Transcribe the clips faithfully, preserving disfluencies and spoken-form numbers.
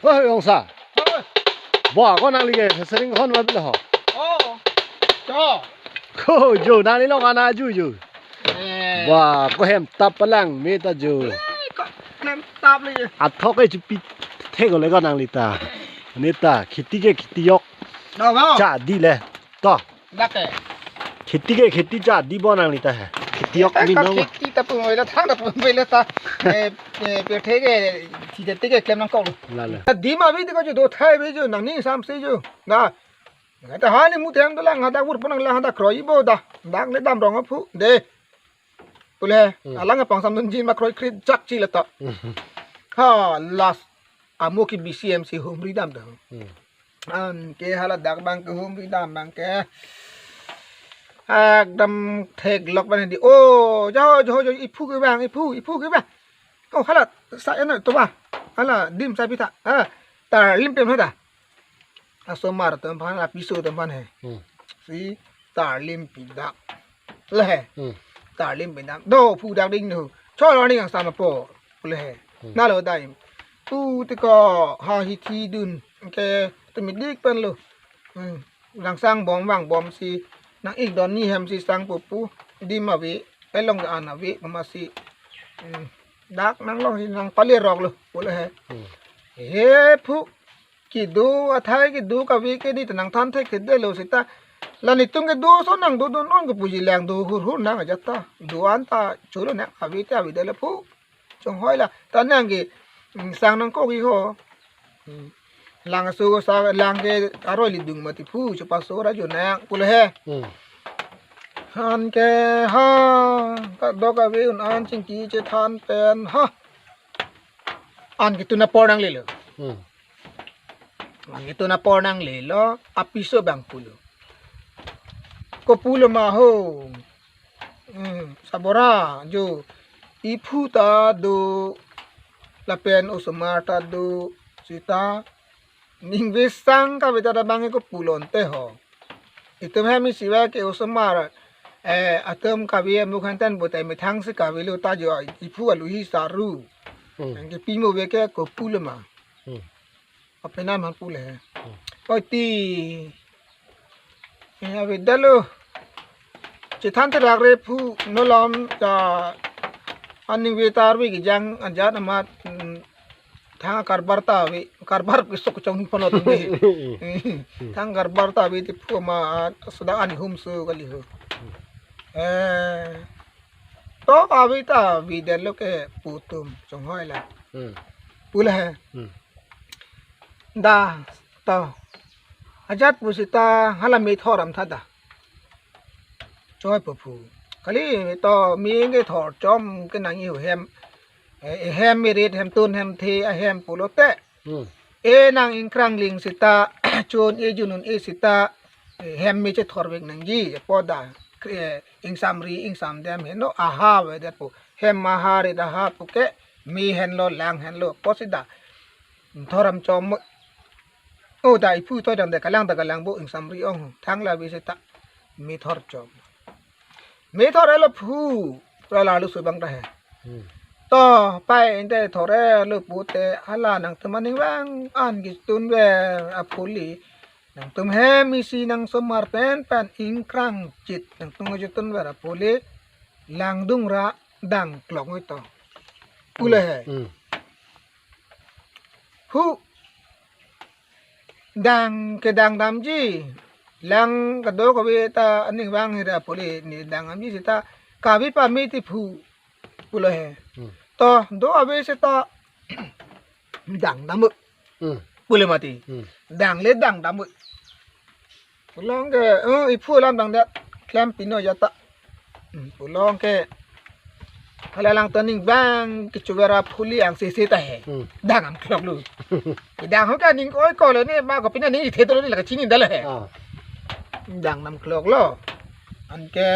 Oi, ongsa. Bo, ko nangli ke sering hon ma bilo ho. Oh. Jo. Ko jo nangli long ana ju ju. Eh. Ba, ko hem tap palang me ta jo. Eh, ko hem tap le. Athok ke chupi thek le ko nangli ta. Ne ta, kheti ke kheti yok. No, no. Cha di le. To. Dak ke. Kheti ke kheti cha di bo nangli ta he. Kheti yok. Eh, min ka no. Kheti ta pu mai la thang ta pu mai la ta. Eh, eh, pe the ke, thi te ke klem nangkok lo. La la. Ta di ma bi di ko jo do thai bi jo nangning sam se jo. Na. Nga ta hani mu them dolang hadak bur ponang lang hadak kroi bo da. Dak le dam rong aphu. De. Pule, hmm, alang apang samdun jin ma kroi krit jak chi le ta. Hmm. Ha, last. Amo ke B C M C humri dam ta. Hmm. Anke hala dak bang ke humri dam bang ke. Ekdam theklok bang di. Oh, jo, jo, jo, iphu ke bang, iphu, iphu ke bang. Oh, hala, sa ena to ba. Hala, dim sa pita. Hala, tar lim pem hada. Asomar atum aphan, apiso atum aphan he. Hmm. Si tarlim pidak. Le he. Hmm. Tarlim pidak. Do phu dak ding nu. Cholo ning ang sama po. Le he. Hmm. Nalo dai. Tu ti ko ha hi thi dun. Ke tu mi dik pen lo. Hmm. Langsang bom vang bom si. Nang ik don ni hem si sang pu pu. Dim ave. Elong an ave. Mama si. Hmm. Dak nang long si nang pali rok lo. Le he. Hmm. He phu. Kedo athai kedo kave ke di ta nang than thek thedetlo seta. La netum kedo ason nang do do non ke puji lang do hur hur nang ajat ta. Do an ta cholo nang ave te avedetlo phu. Chonghoi la. Ta nang ke, mm, sang nangkok i ho. Mm. Lang so sa lang ke aroi lidung mati phu. Chupa so ra jo nang pule he. Hmm. Anke ha. Kadokave un an chingki chethan pen ha. Anke tuna por nanglelo. Hmm. Anke tuna por nanglelo, apiso bang pulo. Ko pulo ma ho. Hmm, sabora jo iphu ta do lapen osomar ta do seta ningve sang kave ta bang ko pulo ante ho. Itum hem isi va ke osomar, eh, atum kave mukhantan botai methang si kavelo ta jo iphu aluhi saru. Hmm. Anke pimo ve ke ko pulo ma. Hmm. Apenam han pule. Hmm. Oi ti. Eh, avedetlo. Chethan terak re phu nolom ta aning ve tar ve kejang ajat amat, mm, thang karbar ta ave, karbar pisok chong ni pano tum ave. Thang karbar ta ave ti phu ma sudah ani hum su kali ho. Eh, to ave ta avedetlo ke pu atum chonghoi la. Hmm. Pule he. Hmm. Da, to. Ajat pusita hala me thor am tha da. Choi pu phu. Kali to me ke thor chom ke nang iu hem. Eh, hem me rit hem tun hem the a hem pulote. Hmm. E nang ingkrang ling sita, chun e junun e sita, eh, hem me chethor vek nangji, po da, eh, ingsam ri, ingsam dem heno, aha avedet pu. Hem aha rit aha pu ke, me henlo, lang henlo, po sida. Thor am chom mo. O da iphu to dang de kalang da kalang bo ingsam ri ong, thang la vi sita. Me thor chom. Me thor elo phu, ra lalu subang ta he. Hmm. To, pai ente thor elo pute, hala nangtum aning vang an ketun ver apuli. Nangtum hem isi nang somar pen pen ingkrang chit, nangtum ketun ver apuli. Langdung ra dang klok ngoi to. Pule he. Hmm. Hu. Dang kedang damji. Lang kadokave ta aning vang hira pule ne dang damji seta kave pame ti phu. Pulo he. Hmm. To do ave seta dang dam. Hmm. Pule mati. Hmm. Dang le dang dam. Pulo ke, eh, iphu alam dang dia. Klem pino jata. Hmm, pulo ke. Hala lang turning bang kechuver aphuli ang sese ta he. Hmm. Dang am klok lo. Dang ho ke ning oi ko lo ne ma ko pina ning ithe to lo ne la kachini dala he. Ah. Dang nam klok lo. Anke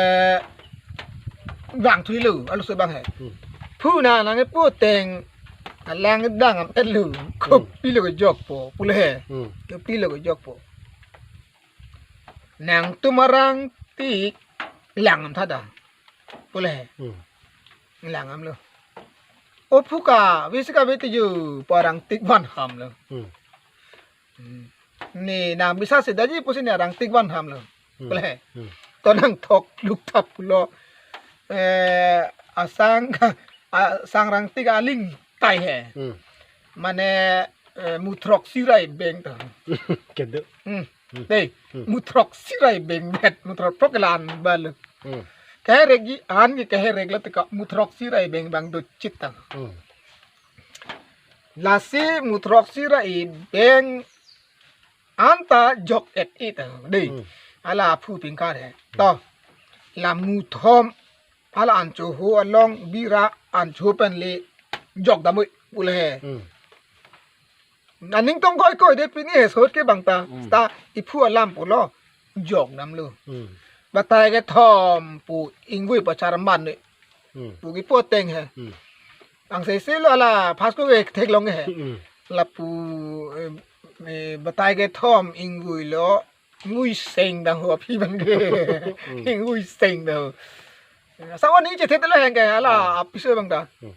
bang thui lo, aluso bang he. Hmm. Phu na nang e puteng. Alang dang am et lo. Hmm. Kopi lo ke jok po. Pulo he. Hmm. Kopi lo ke jok po. Nangtum arang tik lang am tha da. Pule he. Hmm. Lang am lo. O phu kave si kave ti ju pu arangtik van ham lo. Hmm. Hmm. Ne nang bisa si daji pusi ne arangtik van ham lo. Hmm. Pu le. Hmm. To nangthok luk thap pulo. Eh, asang, asang rangtik aling tai he. Hmm. Mane, eh, muthroksi rai beng ta. Kedo. Hmm. Hmm. Dei, Hmm. muthroksi rai beng bet, muthroksi rai beng bal. Hmm. Keherek ji, an ke keherek lo teka, muthroksi rai beng bang do chit ta. Hmm. Lasi muthroksi rai beng anta jok et-i ta. Dei. Hmm. Hala phu pingkar he. To. La muthom. Hala ancho ho along bira ancho pen le jok dam oi pu le he. Hmm. Aning tong koi koi de pini he sot ke bang ta. Hmm. Ta iphu alam pulo jok dam lo. Hmm. Batai kethom pu ingvui pachar man ne. Hmm. Pu kipu ateng he. Hmm. Ang se se lo hala phas ko ke theklong he. Hmm. Lapu, eh, eh, batai kethom ingvui lo. Ngui seng dang ho aphi bang ke. Hmm. Ngui seng dang ho. Sawan ni chethe telo heng ke hala Ah. apiso bang ta. Hmm.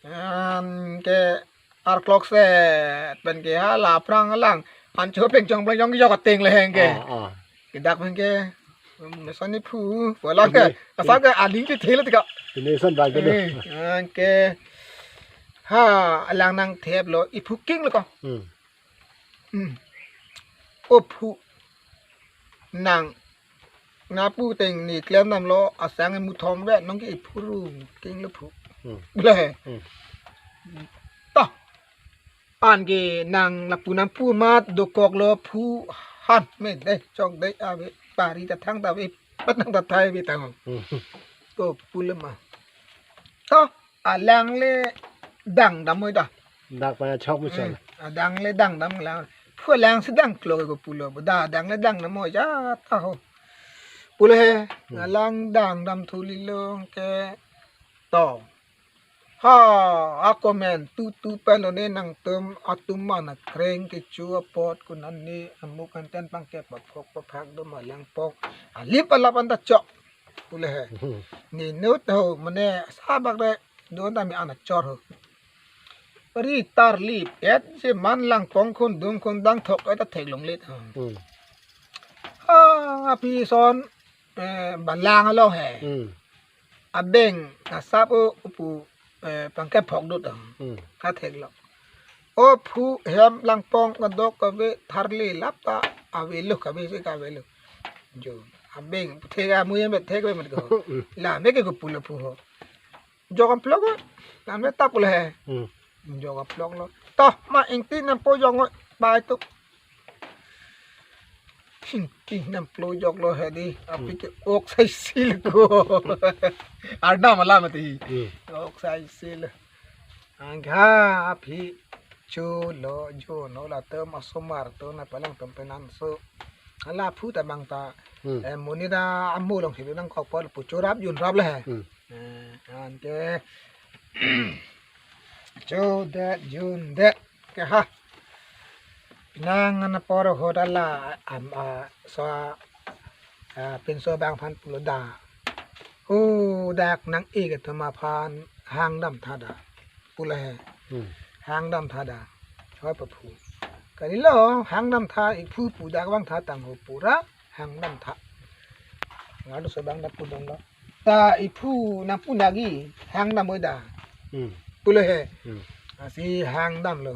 An ke arklok se pen ke hala aphrang alang. Ancho peng chong peng chong yok ateng le heng ke. Ah, ah. Kedak bang ke. Hmm, sani phu. Wala ke. Ini, Asa ke aling chethe le tika. Ini son bang ke do. Eh, an ke. Ha, alang nangthep lo. Iphu king lo ko. Hmm. Hmm. O phu nang napu teng ni klem nam lo asang muthom ve nong ke iphu ru king lo phu. Hmm. Ble. Hmm. To. An ke nang lapu nam pu mat dokok lo phu han me de chok de ave pari ta thang ta ve pat nang ta thai ve tang. Hmm. To pu le ma. To alang le dang dam oi ta. Dak pa chok mi chok. Hmm, adang le dang dam lang. Phu alang si dang klo ko pulo. Da dang le dang dam oi ja ta ho. Pulo he. Hmm. Alang dang dam thu li long ke to. Ha, a comment tu tu pen one nangtum atum mana kreng ke chu apot kun an ni amuk an ten pangkep paphok paphak do ma lang pok. Alip alap anta chok. Pulo he. Hmm. Ni nut ho mane sabak de don ta mi ana chor ho. Ri tar li pet si man lang pong khun dung khun dang thok ai ta theklong let ho. Hmm. Ha, aphi son, eh, balang alo he. Hmm. Abeng asap o pu, eh, pangkep phok dut ho. Hmm. Ka theklong. O phu hem lang pong kadok kave tharli lap ta ave lo kave si kave lo. Jo. Abeng thek amu hem thek ve mat ko. Hmm. La me ke ko pulo phu ho. Jok amplok ko. Kan me tap le he. Hmm. Jok amplok lo. To ma ingti nam po jok ngoi. Bai tu. Ingti nam plo jok lo he di. Api Hmm. ke ok sai sil ko. Arda mala mati. Hmm. Ok sai sil. Angha aphi chu lo jo no latum asomar atum na palang tum penan so. Hala phu ta bang ta. Hmm. Eh, monit amu long si nangkok pol pu chorap junrap le he. Hmm. Eh, an ke chu det jun det ke ha. Pinang an apor ho ta la am a so a pinso bang aphan pulo da. Hu dak nang-ik atum aphan hang dam tha da. Pulo he. Hmm. Hang dam tha da. Hoi pa phu. Kali lo hang dam tha iphu pu dak bang tha tang ho pura hang dam tha. Ngalu so bang da pu dong lo. Ta iphu nang pu nagi hang dam oi da. Hmm. Pulo he. Hmm. Asi hang dam lo.